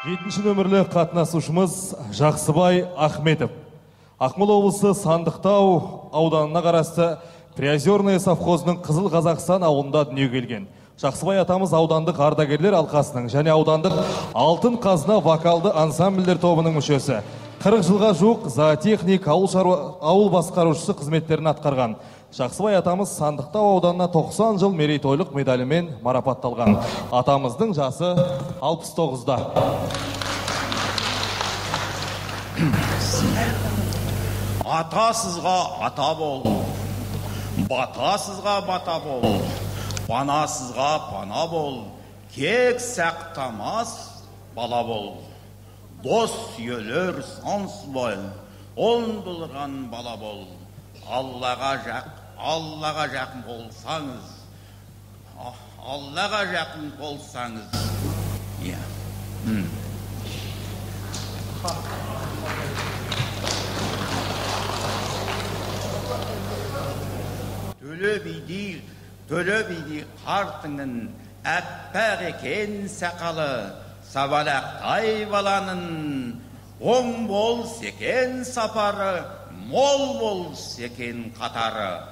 Жетінші нөмірлі қатынасушымыз Жақсыбай Ахметов. Ақмола облысы Сандықтау ауданына қарасты Приозерное совхозының Қызыл Қазақстан ауылында дүниеге келген. Жақсыбай атамыз аудандық ардагерлер алқасының және аудандық Алтын Қазына вокалды ансамбльдер тобының мүшесі. 40 жылға жуық зоотехник, ауыл басқарушысы қызметтерін атқарған. Жақсыбай атамыз Сандықтау ауданына 90 жыл мерейтойлық медалімен марапатталған. Атамыздың жасы 69-да. Атасызға ата бол, батасызға бата бол, панасызға пана бол, кек сақтамас бала бол. Дос сүйелер сансыз бол, ондылған бала бол. Аллаға жақын болсаңыз, Аллаға жақын болсаңыз. Иә. Төле бидей қартыңның әппақ екен сақалы, сабалақтай баланың оң болса екен сапары, мол болса екен қатары.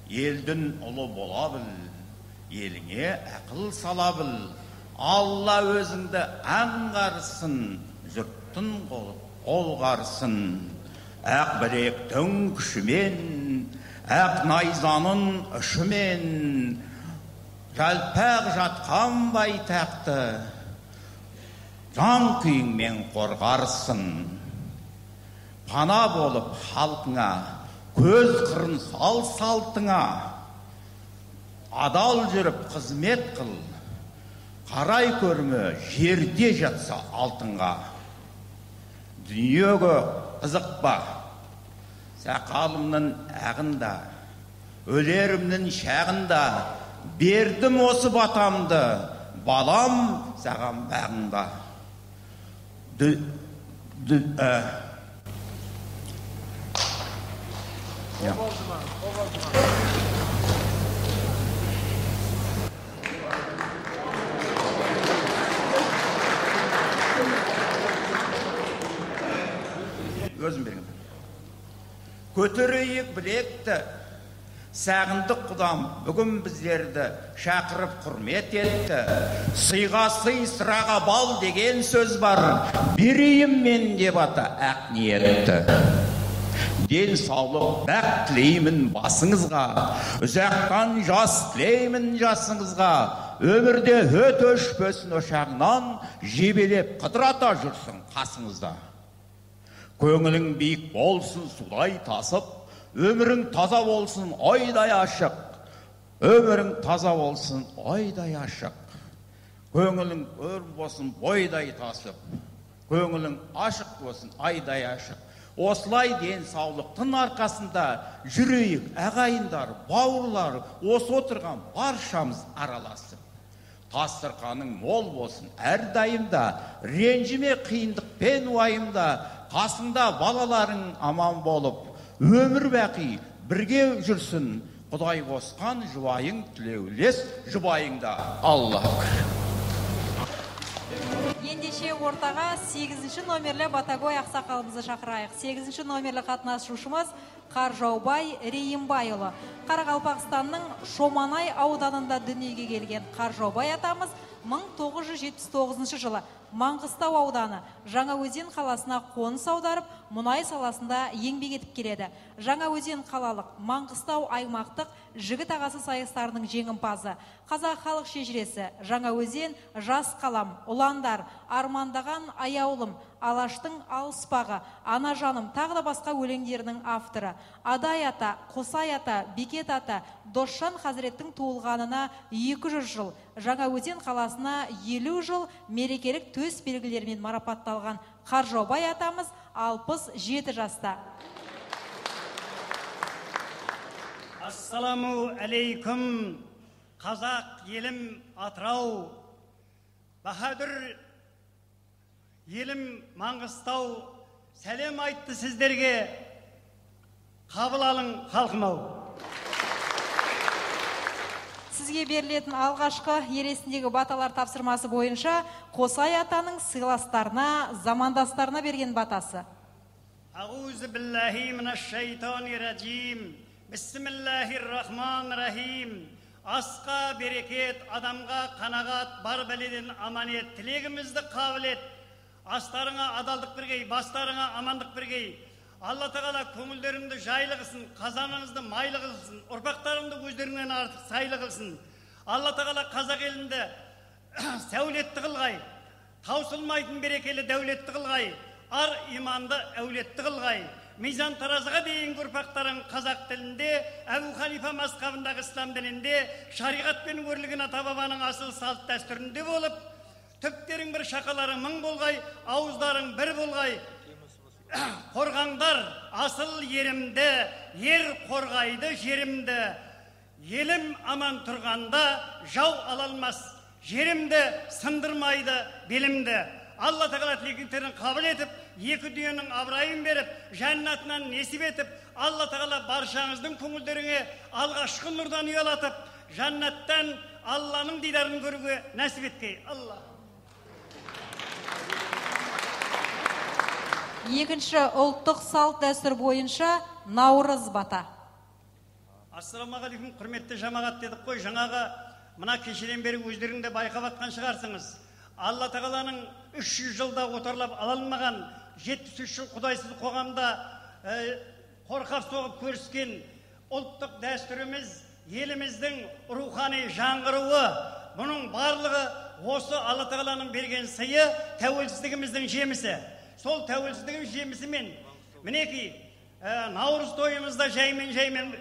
Елдің ұлы бола біл, еліңе ақыл сала біл. Алла өзіңді аңғарсын, жұрттың қолғарсын. Ақ білектің күшімен, ақ найзаның ұшымен, жалпақ жатқан байтақты жан күйіңмен қорғарсың. Пана болып халқыңа, көз қырын сал салтыңа, адал жүріп қызмет қыл, қарай көрме жерде жатса алтынға. Дүниеге қызықпа, сақалымның ағында, өлерімнің шағында, бердім осы батамды, балам саған бағыңда. Өзім берген. Көтерейік білекті, сағындық құдам бүгін біздерді шақырып құрмет етті. Сыйға сый, сыраға бал деген сөз бар, берейін мен деп ата ақ ниетті. Денсаулық бақ тілеймін басыңызға, ұзақтан жас тілеймін жасыңызға. Өмірде өт өшпесін ошағынан, жебелеп қыдырата жүрсін қасыңызда. Көңілің биік болсын судай тасып, өмірің таза болсын ойдай ашық. Өмірің таза болсын ойдай ашық. Көңілің өр болсын бойдай тасып, көңілің ашық болсын айдай ашық. Осылай денсаулықтың арқасында жүрейік, ағайындар, бауырлар, осы отырған баршамыз араласып. Тастырқаның мол болсын әрдайымда, ренжіме қиындықпен уайымда, қасыңда балаларың аман болып, өмір бақи бірге жүрсін. Құдай қосқан жұбайың тілеулес жұбайыңда. Алла. Ендеше ортаға 8-ші номерлі Батагой ақсақалымызды шақырайық. 8-ші номерлі қатынасушымыз Қаржаубай Рейімбайұлы. Қарақалпақстанның Шоманай ауданында дүниеге келген Қаржаубай атамыз 1979 жылы Маңғыстау ауданы Жаңаөзен қаласына қоныс аударып, мұнай саласында еңбек етіп келеді. Жаңаөзен қалалық Маңғыстау аймақтық жігіт ағасы сайыстарының жеңімпазы. Қазақ халық шежіресі, Жаңаөзен, Жас қалам, Ұландар, Армандаған аяулым, Алаштың алыспағы, Анажаным, тағы да басқа өлеңдерінің авторы. Адай ата, Қосай ата, Бекет ата, Досжан хазіреттің туылғанына 200 жыл, Жаңаөзен қаласына 50 жыл мерекелік төс белгілерімен марапатталған Қаржаубай атамыз 67 жаста. Ассаламу алейкум, қазақ елім Атырау, Баһадүр елім Маңғыстау, сәлем айтты сіздерге, қабыл алың халқым ау. Сізге берілетін алғашқы елесіндегі баталар тапсырмасы бойынша Қосай атаның сыйластарына, замандастарына берген батасы. Ағузу биллахи минаш-шайтанир-раджим. Бисмиллахир-рахманир-рахим. Асқа берекет, адамға қанағат, бар бәледен аманет, тілегімізді қабыл ет. Астарыңа адалдық бергей, бастарыңа амандық бергей. Алла Тағала көңілдеріңді жайлы қылсын, қазаныңызды майлы қылсын, ұрпақтарыңды өздеріңнен артық сайлы қылсын. Алла Тағала қазақ елінде сәулетті қылғай, таусылмайтын берекелі дәулетті қылғай, ар иманды әулетті қылғай. Мизан таразыға дейінгі ұрпақтарың қазақ тілінде, Әбу Ханифа мазхабындағы ислам дінінде, шариғат пен өрлігін ата-бабаның асыл салт дәстүрінде болып, түптерің бір, шақаларың мың болғай, ауыздарың бір болғай. Қорғаңдар асыл ерімді, ер қорғайды жерімді. Елім аман тұрғанда жау ала алмас, жерімді сындырмайды белімді. Алла Тағала тілектерін қабыл етіп, екі дүниенің абырайын беріп, жәннатынан несіп етіп, Алла Тағала баршаңыздың көңілдеріңе алғашқы нұрдан ұялатып, жәннаттан Алланың дидарын көруге нәсіп еткей. Алла. Екінші ұлттық салт дәстүр бойынша Наурыз бата. Ассалаумағалейкум, құрметті жамағат дедік қой. Жаңағы мына кешеден бері өздерің де байқап атқан шығарсыңыз. Алла Тағаланың 300 жылда отарлап ала алмаған, 73 жыл құдайсыз қоғамда қорқап соғып көріскен ұлттық дәстүріміз, еліміздің рухани жаңғыруы, бұның барлығы осы Алла Тағаланың берген сыйы, тәуелсіздігіміздің жемісі. Сол тәуелсіздігіміз жемісімен мінекей наурыз тойымызда жаймен-жаймен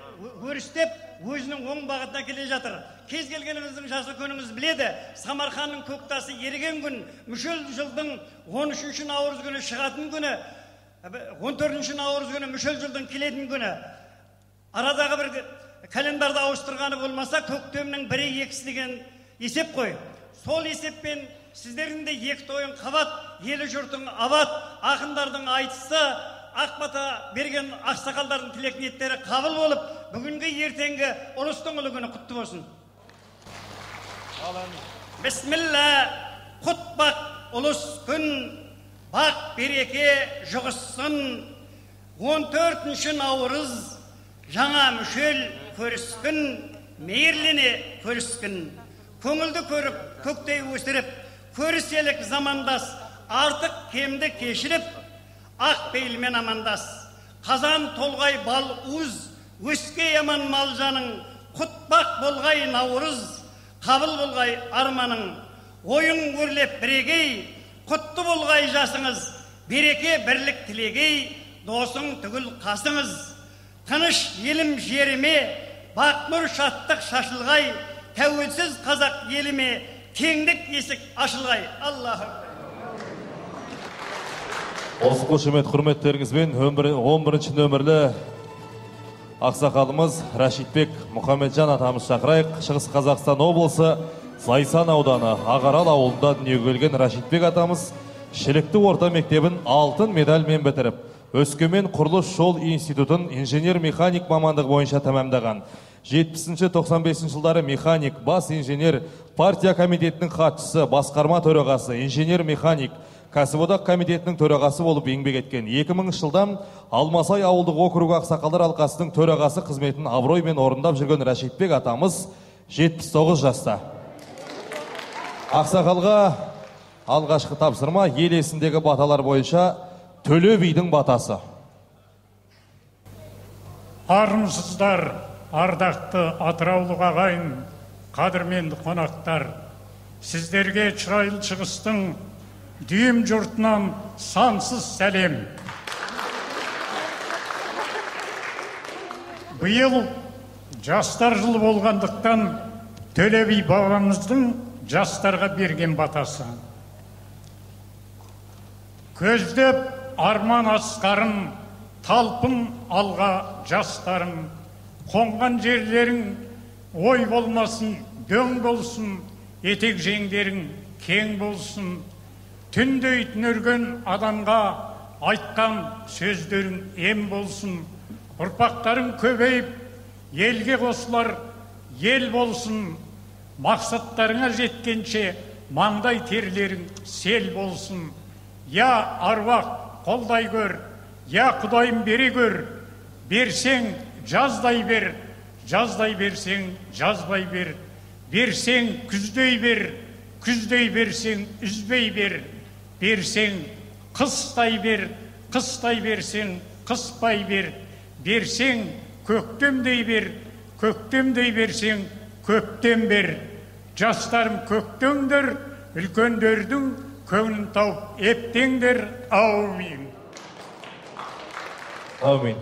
өрістеп, өзінің оң бағытына келе жатыр. Кез келгеніміздің жас үлкеніміз біледі, Самарқанның көк тасы еріген күн, мүшел жылдың 13 наурыз күні шығатын күні, 14 наурыз күні мүшел жылдың келетін күні. Арадағы бір календарды ауыстырғаны болмаса, көктемнің бірі екісі деген есеп қой. Сол есеппен сіздердің де екі тойын қабат, елі жұртың абат, ақындардың айтысы, ақ бата берген ақсақалдардың тілек ниеттері қабыл болып, бүгінгі ертеңгі ұлыстың ұлы күні құтты болсын. Бисмилла, құтбақ ұлыс күн, бақ береке жұғыссын. 14 наурыз жаңа мүшел көріскін, мейірлене көріскін. Көңілді көріп, көктей өсіріп, көріселік замандас, артық кемді кешіріп, ақ пейілмен амандас. Қазан толғай бал уыз, өске яман мал жаның, құтбақ болғай наурыз, қабыл болғай арманың. Ойың өрлеп бірегей, құтты болғай жасыңыз, береке бірлік тілегей, досың түгіл қасыңыз. Тыныш елім жеріме, бақ нұр шаттық шашылғай, тәуелсіз қазақ еліме, кеңдік есік ашылғай. Аллаху. Осы қошемет құрметтеріңізбен 11 нөмірлі ақсақалымыз Рашидбек Мұхамеджан атамыз шақырайық. Шығыс Қазақстан облысы Зайсан ауданы Ағарал ауылында дүниеге келген Рашидбек атамыз Шілікті орта мектебін алтын медальмен бітіріп, Өскемен құрылыс жол институтын инженер-механик мамандығы бойынша тәмамдаған. 70-95 жылдары механик, бас инженер, партия комитетінің хатшысы, басқарма төрағасы, инженер-механик, кәсіподақ комитетінің төрағасы болып еңбек еткен. 2000 жылдан Алмасай ауылдық округі ақсақалдар алқасының төрағасы қызметін абыроймен орындап жүрген Рашидбек атамыз 79 жаста. Ақсақалға алғашқы тапсырма ел есіндегі баталар бойынша Төле бидің батасы. Армысыздар, ардақты атыраулық ағайын, қадірменді қонақтар, сіздерге шырайлы шығыстың дүйім жұртынан сансыз сәлем. Биыл жастар жылы болғандықтан Төле би бабамыздың жастарға берген батасы. Көздеп арман асқарын, талпын алға жастарым, қонған жерлерің ой болмасын, дөң болсын, етек жеңдерің кең болсын. Түндей түнерген адамға айтқан сөздерің ем болсын. Ұрпақтарың көбейіп, елге қосылар ел болсын. Мақсаттарыңа жеткенше маңдай терлерің сел болсын. Я аруақ қолдай көр, я Құдайым бере көр. Берсең жаздай бер, жаздай берсең жазбай бер. Берсең күздей бер, күздей берсең үзбей бер. Берсең қыстай бер, қыстай берсең қыспай бер. Берсең көктемдей бер, көктемдей берсең көптен бер. Жастарым көктеңдер, үлкендердің көңілін тауып ептеңдер. Аумин. Аумин.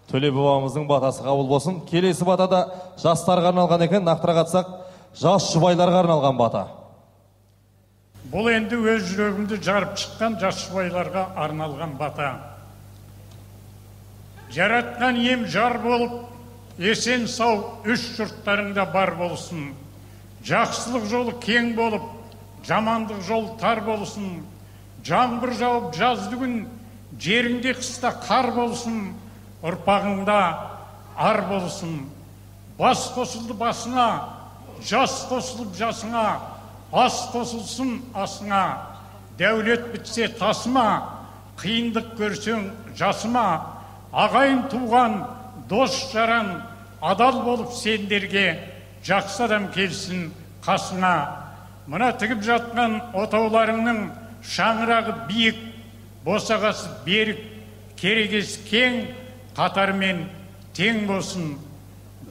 Төле бабамыздың батасы қабыл болсын. Келесі бата да жастарға арналған екен, нақтырақ айтсақ, жас жұбайларға арналған бата. Бұл енді өз жүрегімді жарып шыққан жас жұбайларға арналған бата. Жаратқан ем жар болып, есен сау үш жұрттарыңда бар болсын. Жақсылық жолы кең болып, жамандық жолы тар болсын. Жаңбыр жауып жазды күн, жеріңде қыста қар болсын, ұрпағыңда ар болсын. Бас қосылды басыңа, жас қосылып жасыңа, ас қосылсын асыңа. Дәулет бітсе тасыма, қиындық көрсең жасыма. Ағайын туған, дос жаран, адал болып сендерге, жақсы адам келсін қасыңа. Мына тігіп жатқан отауларыңның шаңырағы биік, босағасы берік, керегесі кең, қатармен тең болсын.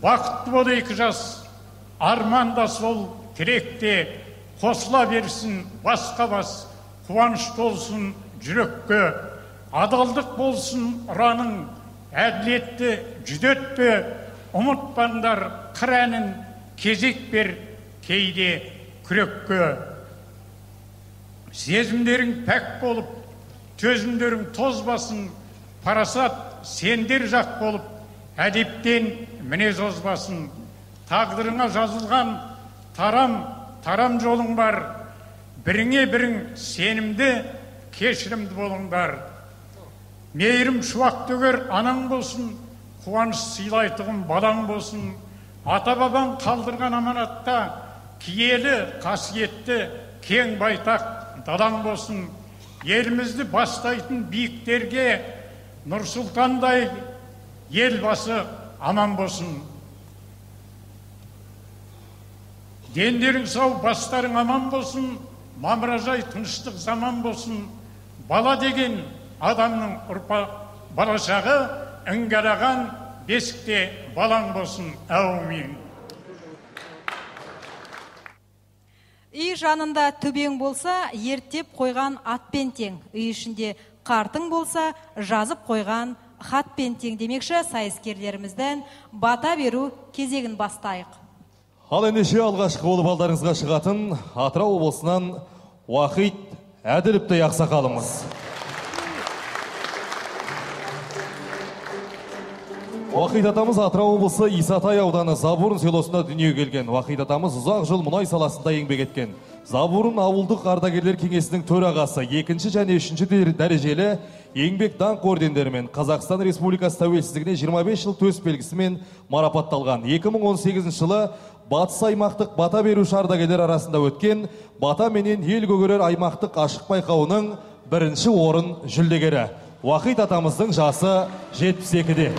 Бақытты бол екі жас, арманда сол тілекте, қосыла берсін басқа бас, қуаныш толсын жүрекке. Адалдық болсын ұраның, әділетті жүдетпе, ұмытпаңдар қыр әнін, кезек бер кейде күрекке. Сезімдерің пәк болып, төзімдерің тозбасын, парасат сендер жақ болып, әдептен мінез озбасын. Тағдырыңа жазылған тарам, тарам жолың бар, біріңе бірің сенімді, кешірімді болыңдар. Мейірім шуақ төгер анаң болсын, қуаныш сыйлайтұғын балаң болсын. Ата-бабаң қалдырған аманатта киелі, қасиетті, кең байтақ далаң болсын. Елімізді бастайтын биіктерге Нұрсұлтандай елбасы аман болсын. Дендерің сау, бастарың аман болсын, мамыражай тыныштық заман болсын. Бала деген адамның ұрпа балашағы іңгәлаған бесікте балаң болсын. Әумин. Үй жанында төбең болса, ерттеп қойған атпен тең. Үй ішінде қартың болса, жазып қойған хатпен тең демекші, сайыскерлерімізден бата беру кезегін бастайық. Ал ендеше алғашқы болып алдарыңызға шығатын Атырау облысынан Уахит Әділовті ақсақалымыз. Уахит атамыз Атырау облысы Исатай ауданы Забурын селосында дүниеге келген. Уахит атамыз ұзақ жыл мұнай саласында еңбек еткен. Забурын ауылдық ардагерлер кеңесінің төрағасы, 2-ші және 3-ші дәрежелі еңбек даңқ ордендерімен Қазақстан Республикасы тәуелсіздігіне 25 жыл төс белгісімен марапатталған. 2018 жылы Батыс аймақтық бата беруші ардагерлер арасында өткен бата менен ел көгерер аймақтық ашық байқауының 1-ші орын жүлдегері. Уахит атамыздың жасы 72-де.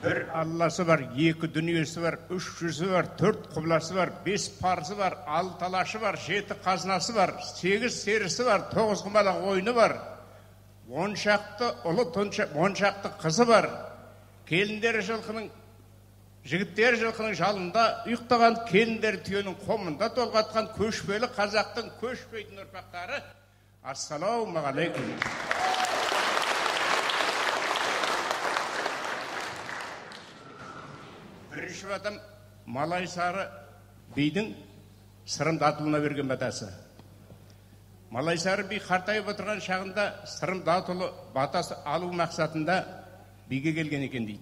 Бір Алласы бар, екі дүниесі бар, үш жүзі бар, төрт құбласы бар, бес парзы бар, алты алашы бар, жеті қазынасы бар, сегіз серісі бар, тоғыз құмалақ ойыны бар, он шақты ұлы, он шақты қызы бар. Келіндері жылқының, жігіттері жылқының жалында ұйықтаған, келіндері түйенің қомында толғатқан көшпелі қазақтың көшпейтін ұрпақтары. Ассалаумағалейкум. Бірінші батам Малайсары бидің Сырым Датұлына берген батасы. Малайсары би қартайып отырған шағында Сырым Датұлы батасы алу мақсатында биге келген екен дейді.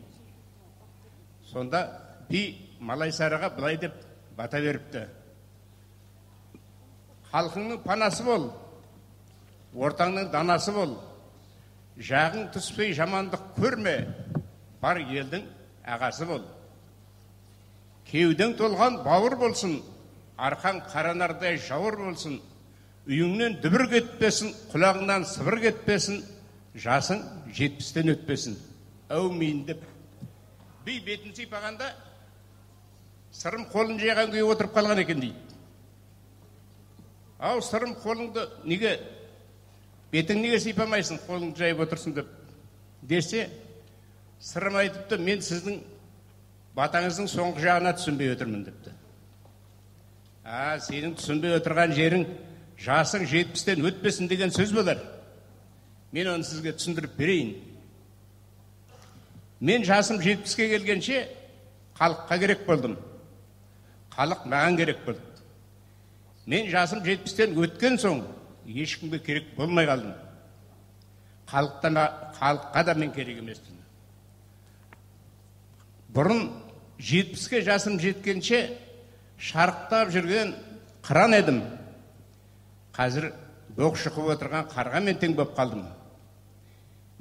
Сонда би Малайсарыға былай деп бата беріпті: халқыңның панасы бол, ортаңның данасы бол, жағың түспей жамандық көрме, бар елдің ағасы бол. Кеудең толған бауыр болсын, арқаң қаранардай жауыр болсын, үйіңнен дүбір кетпесін, құлағыңнан сыбыр кетпесін, жасың 70-тен өтпесін. Әумин деп. Би бетін сипағанда Сырым қолын жайған күйі отырып қалған екен дейді. Ау, Сырым, қолыңды неге, бетің неге сипамайсың, қолыңды жайып отырсың деп десе, Сырым айтыпты, мен сіздің батаңыздың соңғы жағына түсінбей отырмын депті. А, сенің түсінбей отырған жерің жасың 70-тен өтпесін деген сөз болар. Мен оны сізге түсіндіріп берейін. Мен жасым 70-ке келгенше халыққа керек болдым. Халық маған керек болды. Мен жасым 70-тен өткен соң ешкімге керек болмай қалдым. Халыққа да мен керек емеспін. Бұрын 70-ке жасым жеткенше шарықтап жүрген қыран едім. Қазір боқ шұқып отырған қарғамен тең болып қалдым.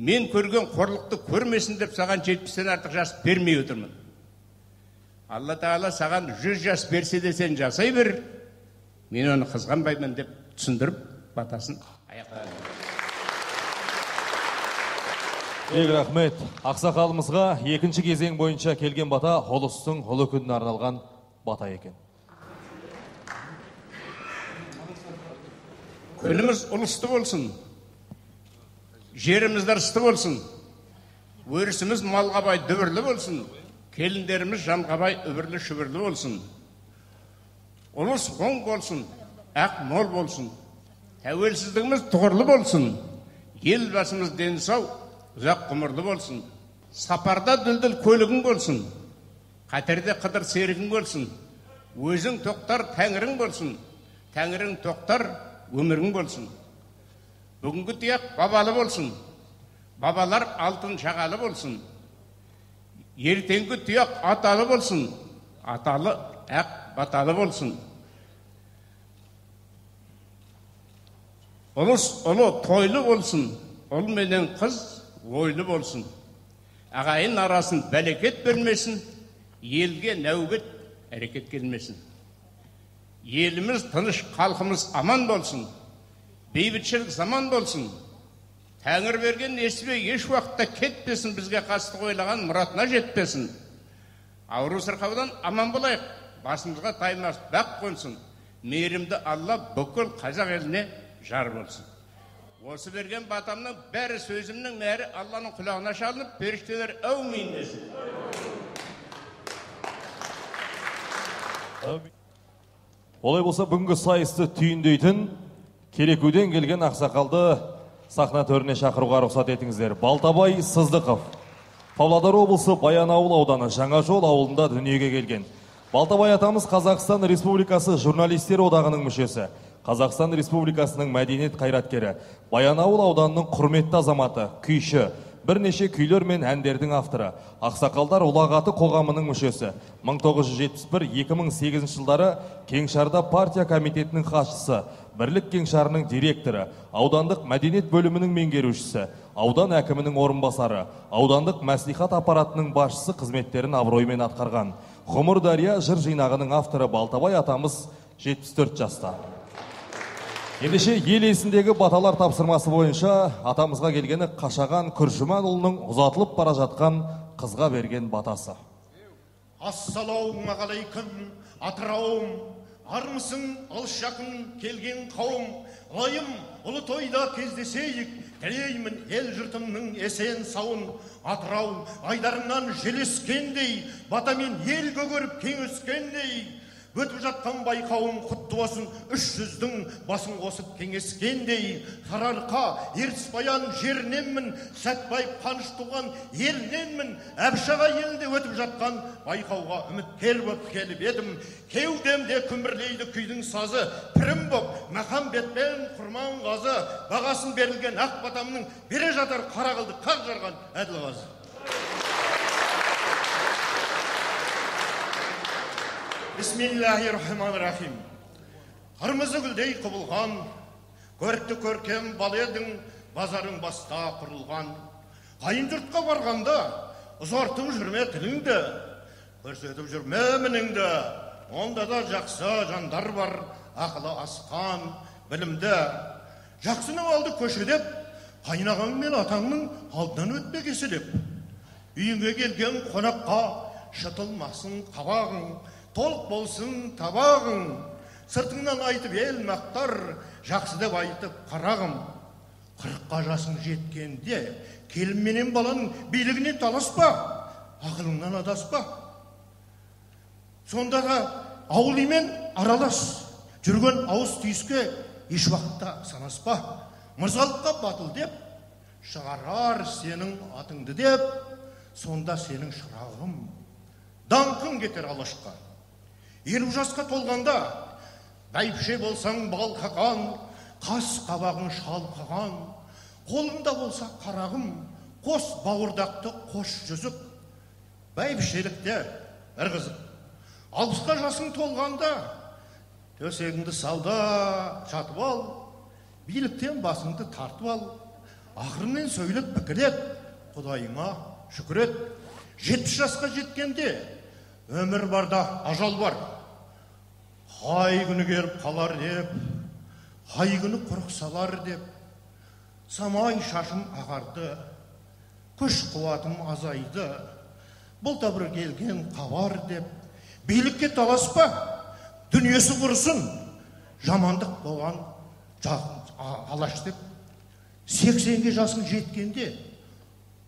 Мен көрген қорлықты көрмесін деп саған 70-тен артық жас бермей отырмын. Алла Тағала саған 100 жас берсе де сен жасай бер, мен оны қызғанбаймын деп түсіндіріп батасын аяқтады. Бек рахмет. Ақсақалымызға екінші кезең бойынша келген бата ұлыстың ұлы күніне арналған бата екен. Күніміз ұлысты болсын, жеріміз ырысты болсын, өрісіміз малға бай дүбірлі болсын, келіндеріміз жанға бай үбірлі шүбірлі болсын. Ұлыс оң болсын, ақ мол болсын, тәуелсіздігіміз тұғырлы болсын, ел басымыз дені сау, ұзақ ғұмырлы болсын. Сапарда дүлдүл көлігің болсын, қатерде қыдыр серігің болсын, өзің тоқтар тәңірің болсын, тәңірің тоқтар өмірің болсын. Бүгінгі тұяқ бабалы болсын, бабалар алтын жағалы болсын. Ертеңгі тұяқ аталы болсын, аталы ақ баталы болсын. Ұлыс ұлы тойлы болсын, ұл менен қыз ойлы болсын. Ағайын арасын бәлекет бөлмесін, елге нәубет әрекет келмесін. Еліміз тыныш, халқымыз аман болсын, бейбітшілік заман болсын. Тәңір берген несібе еш уақытта кетпесін, бізге қастық ойлаған мұратына жетпесін. Ауру сырқаудан аман болайық, басымызға таймас бақ қонсын. Мейірімді Алла бүкіл қазақ еліне жар болсын. Осы берген батамның бәрі, сөзімнің бәрі Алланың құлағына шалынып, періштелер әумин десін. Олай болса, бүгінгі сайысты түйіндейтін Керекуден келген ақсақалды сахна төріне шақыруға рұқсат етіңіздер. Балтабай Сыздықов, Павлодар облысы Баянауыл ауданы Жаңажол ауылында дүниеге келген. Балтабай атамыз Қазақстан Республикасы Журналистер одағының мүшесі, Қазақстан Республикасының мәдениет қайраткері, Баянауыл ауданының құрметті азаматы, күйші, бірнеше күйлер мен әндердің авторы, Ақсақалдар ұлағаты қоғамының мүшесі. 1971-2008 жылдары Кеңшарда партия комитетінің хатшысы, Бірлік кеңшарының директоры, аудандық мәдениет бөлімінің меңгерушісі, аудан әкімінің орынбасары, аудандық мәслихат аппаратының басшысы қызметтерін абыроймен атқарған. Ғұмыр дария жыр жинағының авторы Балтабай атамыз 74 жаста. Ендеше ел есіндегі баталар тапсырмасы бойынша атамызға келгені Қашаған Күржіманұлының ұзатылып бара жатқан қызға берген батасы. Ассалаумағалейкум, Атырауым, армысың алыс жақын келген қауым, лайым ұлы тойда кездесейік, тілеймін ел жұртымның есен сауын. Атырау айдарынан желескендей, батамен ел көгеріп кең өскендей, өтіп жатқан байқауым құтты болсын, 300-дің басын қосып кеңескендей. Сарыарқа Ертіс Баян жеріненмін, Сәтбаев Қаныш туған еліненмін. Әбіш аға елінде өтіп жатқан байқауға үміткер боп келіп едім. Кеудемде күмбірлейді күйдің сазы, пірім боп Махамбет пен Құрманғазы, бағасын берілген ақ батамның бере жатар қара қылды қақ жарған Әділғазы. Бисмиллахи-рахмани-рахим. Қырмызы гүлдей құбылған, көрікті көркем бал едің, базарың баста құрылған. Қайын жұртқа барғанда Ұзартып жүрме тіліңді, көрсетіп жүрме мініңді. Онда да жақсы жандар бар, ақылы асқан, білімді. Жақсының алды көшедеп, қайнағаң мен атаңның алдынан өтпек еселеп. Үйіңе келген қонаққа шытылмасын қабағың, толық болсын табағың. Сыртыңнан айтып ел мақтар, жақсы деп айтып қарағым. 40-қа жасың жеткенде, келін менен баланың билігіне таласпа, ақылыңнан адаспа. Сонда да ауыл үймен аралас, жүрген ауыз түйіске еш уақытта санаспа. Мырзалыққа батыл деп, шығарар сенің атыңды деп, сонда сенің шырағым, даңқың кетер алашқа. 50 жасқа толғанда, бәйбіше болсаң балқыған, қас қабағың шалқыған, қолыңда болса қарағым, қос бауырдақты қос жүзік, бәйбішелікте бір қызық. 60-қа жасың толғанда, төсегіңді салда жатып ал, биліктен басыңды тартып ал, ақырымен сөйлеп пікір ет, Құдайыңа шүкір ет. 70 жасқа жеткенде, өмір барда ажал бар. Қай күні келіп қалар деп, қай күні құрық салар деп, самай шашым ағарды, күш қуатым азайды, бұл да бір келген хабар деп, билікке таласпа, дүниесі құрысын, жамандық болған алаш деп. 80-ге жасың жеткенде,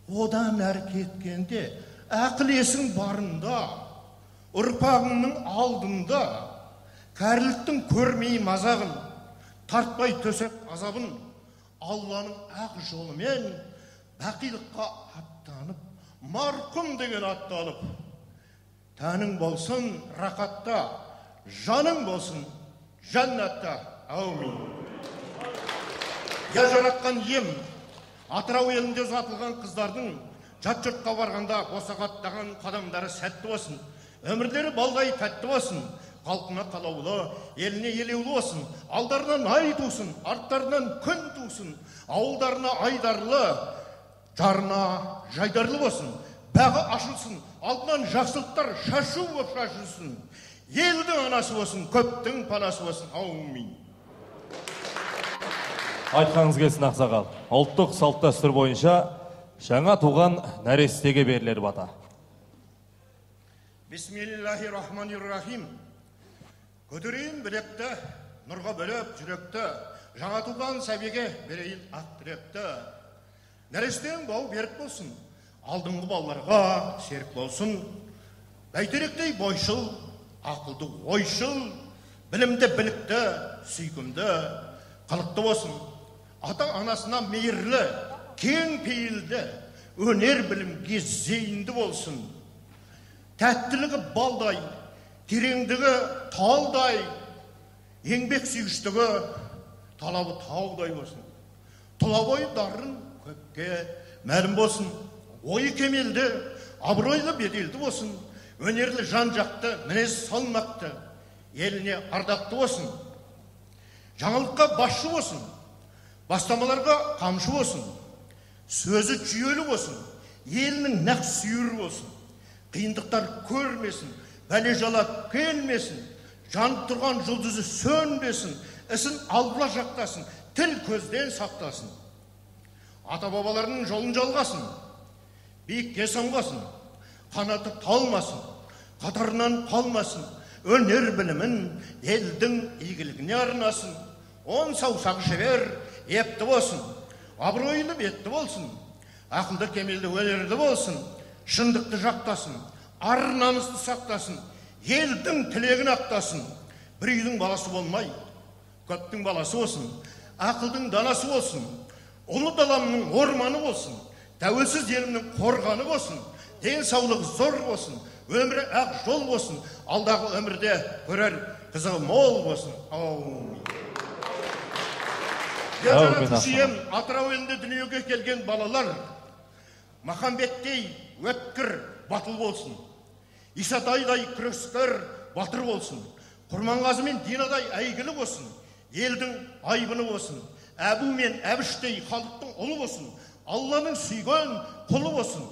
одан әрі кеткенде, ақыл есің барында, ұрпағыңның алдында, кәріліктің көрмей мазағын, тартпай төсек азабын, Алланың ақ жолымен бақилыққа аттанып, марқұм деген атты алып, тәнің болсын рақатта, жаның болсын жәннатта. Әумин. Я жаратқан ем, Атырау елінде ұзатылған қыздардың жат жұртқа барғанда босағаттаған қадамдары сәтті болсын, өмірлері балдай тәтті болсын, халқына қалаулы, еліне елеулі болсын, алдарынан ай тусын, арттарынан күн тусын, ауылдарына айдарлы, жарына жайдарлы болсын, бағы ашылсын, алдынан жақсылықтар шашу болып шашылсын, елдің анасы болсын, көптің панасы болсын. Аумин. Айтқаныңыз келсін, ақсақал. Ұлттық салт дәстүр бойынша жаңа туған нәрестеге берілер бата. Бисмиллахи-рахмани-рахим. Көтерейін білекті, нұрға бөлеп жүректі, жаңа туған сәбиге берейін ақ тілекті. Нәрестенің бауы берік болсын, алдыңғы балаларға серік болсын. Бәйтеректей бойшыл, ақылды ойшыл, білімді білікті, сүйкімді, қылықты болсын. Ата-анасына мейірлі, кең пейілді, өнер білімге зейінді болсын. Тәттілігі балдай, тереңдігі талдай, еңбек сүйгіштігі талабы таудай болсын. Тұла бойы дарын көпке мәлім болсын. Ойы кемелді, абыройлы беделді болсын. Өнерлі жан жақты, мінез салмақты, еліне ардақты болсын. Жаңалыққа басшы болсын, бастамаларға қамшы болсын, сөзі жүйелі болсын, елінің нақ сүйірі болсын, қиындықтар көрмесін, бәле жала келмесін, жанып тұрған жұлдызы сөнбесін, ісін алла жақтасын, тіл көзден сақтасын. Ата-бабаларының жолын жалғасын, биікке самғасын, қанаты талмасын, қатарынан қалмасын, өнер білімін елдің игілігіне арнасын. Он саусағы шебер, епті болсын, абыройлы бетті болсын, ақылды кемелді өнерлі болсын, шындықты жақтасын, ар намысты сақтасын, елдің тілегін ақтасын. Бір үйдің баласы болмай, көптің баласы болсын, ақылдың данасы болсын, ұлы даламның орманы болсын, тәуелсіз елімнің қорғаны болсын, денсаулығы зор болсын, өмірі ақ жол болсын, алдағы өмірде көрер қызығы мол болсын. Аумин. Жаратушы Атырау елінде дүниеге келген балалар Махамбеттей өткір батыл болсын, Исатайдай күрескер батыр болсын, Құрманғазы мен Динадай әйгілі болсын, елдің айбыны болсын, Әбу мен Әбіштей халықтың ұлы болсын, Алланың сүйген құлы болсын.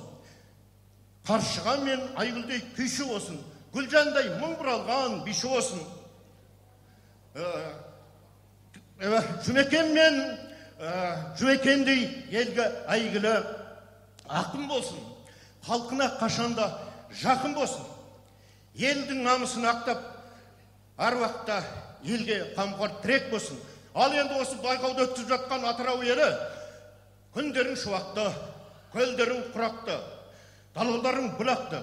Қаршыға мен Айгүлдей күйші болсын, Гүлжандай мың бұралған биші болсын. Жұмекен мен Жұмекендей елге әйгілі ақын болсын, халқына қашанда жақын болсын. Елдің намысын ақтап, әр уақытта елге қамқор тірек болсын. Ал енді осы байқауды өткізіп жатқан Атырау елі, күндерің шуақты, көлдерің құрақты, далаларың бұлақты,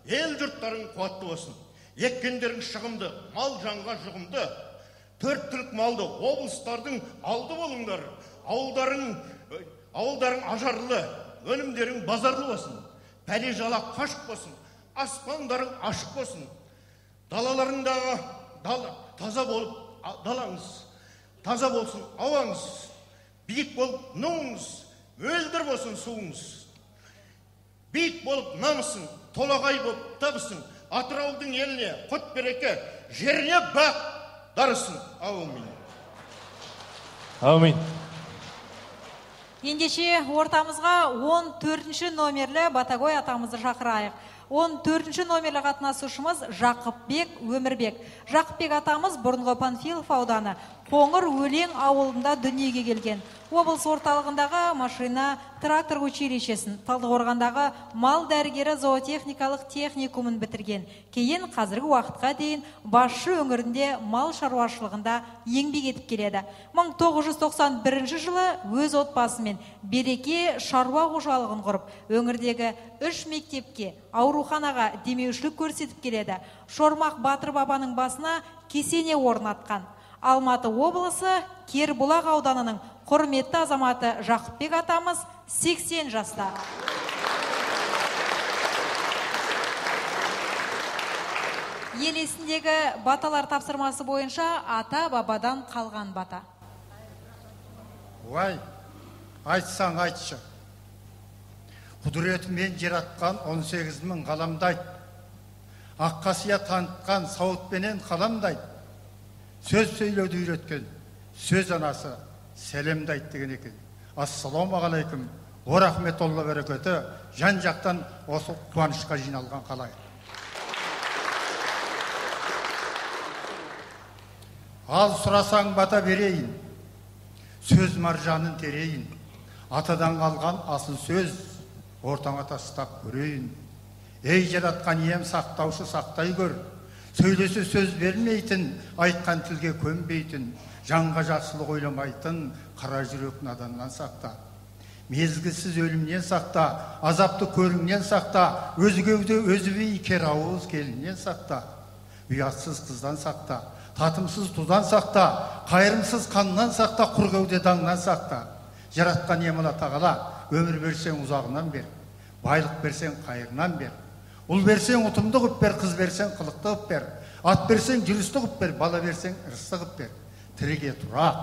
ел жұрттарың қуатты болсын. Еккендерің шығымды, мал жанға жұғымды, төрт түлік малды облыстардың алды болыңдар. Ауылдарың ажарлы, өнімдерің базарлы болсын. Пәле жала қашық болсын, аспандарың ашық болсын. Далаларыңдағы таза болып далаңыз, таза болсын ауаңыз, биік болып нуыңыз, мөлдір болсын суыңыз. Биік болып намысың, толағай болып табысың, Атыраудың еліне құт береке, жеріне бақ дарысын. Аумин. Аумин. Ендеше ортамызға 14-ші номерлі Батагой атамызды шақырайық. 14-ші номерлі қатынасушымыз Жақыпбек Өмірбек. Жақыпбек атамыз бұрынғы Панфилов ауданы Қоңыр Өлең ауылында дүниеге келген. Облыс орталығындағы машина трактор училищесін, Талдықорғандағы мал дәрігері зоотехникалық техникумын бітірген. Кейін қазіргі уақытқа дейін Басшы өңірінде мал шаруашылығында еңбек етіп келеді. 1991 жылы өз отбасымен Береке шаруа қожалығын құрып, өңірдегі 3 мектепке, ауруханаға демеушілік көрсетіп келеді. Шормақ батыр бабаның басына кесене орнатқан. Алматы облысы Кербұлақ ауданының құрметті азаматы Жақыпбек атамыз 80 жаста. Ел есіндегі баталар тапсырмасы бойынша ата-бабадан қалған бата. Уай, айтсаң айтшы. Құдіретімен жаратқан 18 мың ғаламды айт. Ақ қасиет танытқан сауытпенен қаламды айт. Сөз сөйлеуді үйреткен, сөз анасы сәлемді айт деген екен. Ассалаумағалейкум, уа рахметулла берекеті, жан жақтан осы қуанышқа жиналған қалайық. Ал сұрасаң бата берейін, сөз маржанын терейін, атадан қалған асыл сөз ортаңа тастап көрейін. Ей жаратқан ием, сақтаушы сақтай көр. Сөйлесе сөз бермейтін, айтқан тілге көнбейтін, жанға жақсылық ойламайтын қара жүрек наданнан сақта. Мезгілсіз өлімнен сақта, азапты көрімнен сақта, өзі кеуде өзі би кер ауыз келіннен сақта, ұятсыз қыздан сақта, татымсыз тудан сақта, қайырымсыз қаннан сақта, құр кеуде даңнан сақта. Жаратқан ием Алла тағала, өмір берсең ұзағынан бер, байлық берсең қайырынан бер. Ұл берсең ұтымды қып бер, қыз берсең қылықты қып бер, ат берсең жүрісті қып бер, бала берсең ырысты қып бер. Тіріге тұрақ,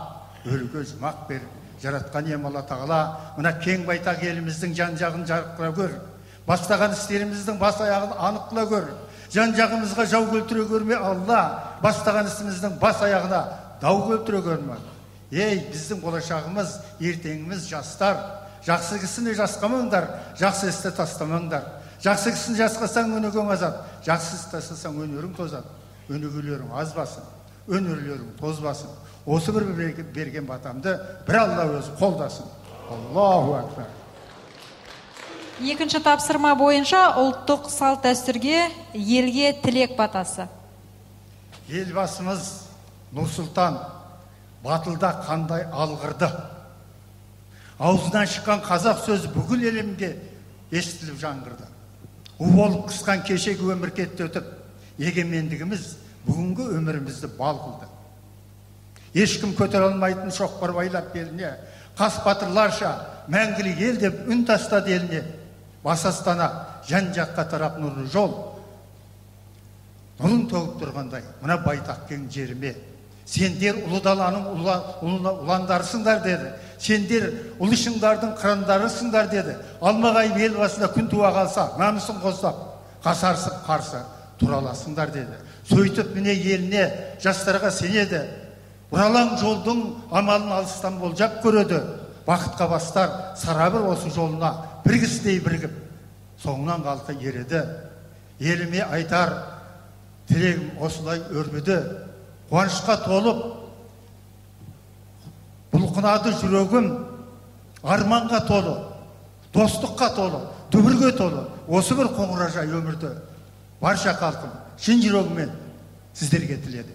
өліге жұмақ бер. Жаратқан ием Алла тағала, мына кең байтақ еліміздің жан жағын жарық қыла көр. Бастаған істеріміздің бас аяғын анық қыла көр. Жан жағымызға жау келтіре көрме Алла, бастаған ісіміздің бас аяғына дау келтіре көрме. Ей, біздің болашағымыз, ертеңіміз жастар. Жақсы кісіні жасқамаңдар, жақсы істі тастамаңдар. Жақсы кісіні жасқасаң өнегең азат, жақсы іс тастасаң өнерің тозады. Өнегелерің азбасын, өнерлерің тозбасын. Осы бір берген батамды бір Алла өзі қолдасын. Аллаху акбар. Екінші тапсырма бойынша ұлттық салт дәстүрге елге тілек батасы. Елбасымыз Нұрсұлтан батылда қандай алғырды. Аузынан шыққан қазақ сөзі бүкіл әлемге естіліп жаңғырды. У болып қысқан кешегі өмір кетті өтіп, егемендігіміз бүгінгі өмірімізді бал қылды. Ешкім көтере алмайтын шоқпар байлап беліне, қас батырларша мәңгілік ел деп үн тастады еліне. Бас астана жан жаққа тарап нұрлы жол, нұрын төгіп тұрғандай мына байтақ кең жеріме. Сендер ұлы даланың ұландарысыңдар деді. Сендер ұлы шыңдардың қырандарысыңдар деді. Алмағайып ел басында күн туа қалса, намысын қоздап, қасарысып қарсы тұра аласыңдар деді. Сөйтіп міне еліне, жастарға сенеді. Бұралаң жолдың амалын алыстан болжап көреді. Бақытқа бастар сарабыр осы жолына бір кісідей бірігіп, Соңынан халқы ереді. Еліме айтар тілегім осылай өрбіді. Қуанышқа толып, бұлқынады жүрегім, арманға толы, достыққа толы, дүбірге толы. Осы бір қоңыражай өмірді барша халқым шын жүрегіммен сіздерге тіледі.